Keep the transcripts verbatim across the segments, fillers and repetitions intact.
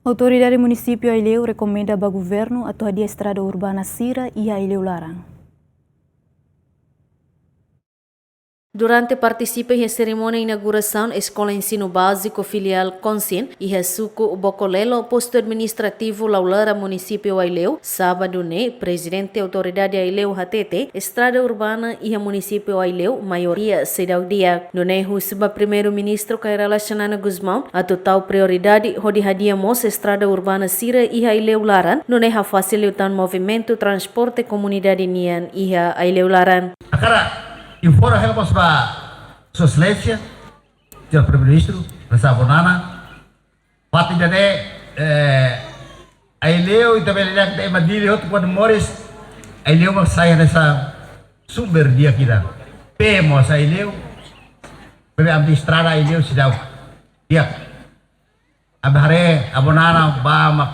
Autoridade Munisípiu Aileu rekomenda ba governu atu hadi'a estrada urbana sira iha Aileu laran. Durante partisipa iha serimónia inaugurasaun Eskola Ensinu Báziku Filiál Konsin iha suku Bokolelo, Postu Administrativu Laulara, Munisípiu Aileu, sábadu ne'e, Prezidente Autoridade Aileu hatete, estrada urbana iha Munisípiu Aileu maioria seidauk di'ak. Nune'e husu ba Primeiru-Ministru Kay Rala Xanana Gusmão atu tau prioridade hodi hadi'a mós estrada urbana sira iha Aileu laran, nune'e hafasil liután movimentu transporte komunidade nian iha Aileu laran. Hakarak informa hela mós ba Sua Exelénsia, Señór Primeiru-Ministru, hanesan Abonana, fatin ida-ne'e, eh, Aileu, ita bele lia katak ema Dili hotu kuandu moris, Aileu mak sai hanesan sumber di'ak ida. Pee mós Aileu, pee ami estrada Aileu seidauk di'ak. Ami haree Abonana ba mak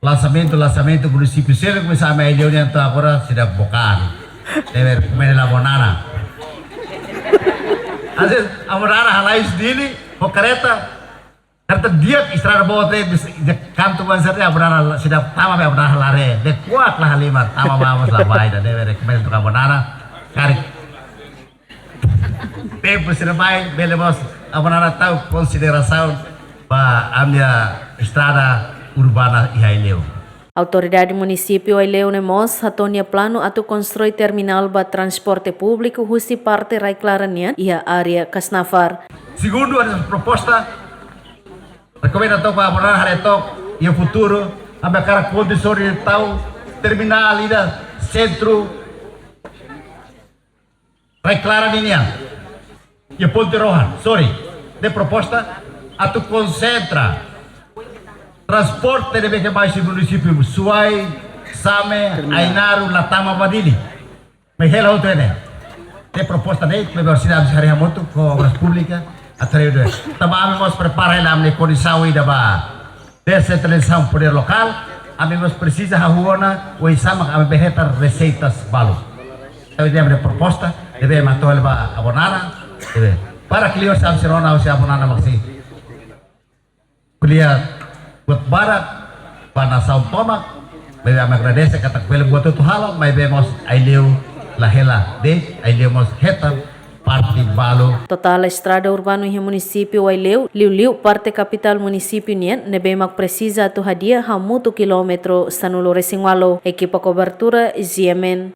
lansamentu, lansamentu munisípiu seluk, komesa ami Aileu nian to'o agora seidauk book an. Ne'ebé rekomenda hela Abonana. Às vezes Abonana halai husi Dili ho kareta, kareta di'ak, estrada boot, eh, bis-, de kantu banser de Abonana seidauk tama, be Abonana la haree. De'it kuak la halimar, tama ba mós la bá ida, ne'ebé rekomenda atu Abonana karik tempu sira mai, bele mós Abonana tau konsiderasaun ba ami-nia estrada urbana iha Aileu. Autoridade Munisípiu Aileu ne'e mós hato'o nia planu atu konstrui terminál ba transporte públiku husi parte rai-klaran nian iha área Kasnafar. Segundu, ami-nia proposta, rekomenda took ba Abonana haree took iha futuru, ami hakarak kondisaun ida tau terminál ida sentru rai-klaran ninian. Iha Ponte Rohan, sorry. Ne'e proposta atu konsentra transporte ne'ebé ke mai husi munisípiu Suai, Same, Ainaro, la tama ba Dili. Mai hela hotu iha ne'e. Ne'e proposta ne'e, ne'ebé orsida ami sei haree hamutuk ho Obras Públikas, atu haree duni. Tanba ami mós prepara hela ami-nia kondisaun ida ba desentralizasaun podér lokál, ami mós presiza hahú ona oinsá mak ami bele hetan reseitas balu. Entaun ami-nia proposta, ne'ebé mak hato'o hela ba Abonana, ne'ebé. Para kleur ami sei rona, husi Abonana mak sei ko'alia buat barak ba nasaun tomak, maibé ami agradese katak bele buat hotu halo, maibé mós Aileu la hela de'it, Aileu mós hetan parte balu. Totál estrada urbanu iha munisípiu Aileu, liuliu parte kapitál munisípiu nian, ne'ebé mak presiza atu hadi'a hamutuk kilómetru sanulu-resin-ualu. Ekipa kobertura G M N.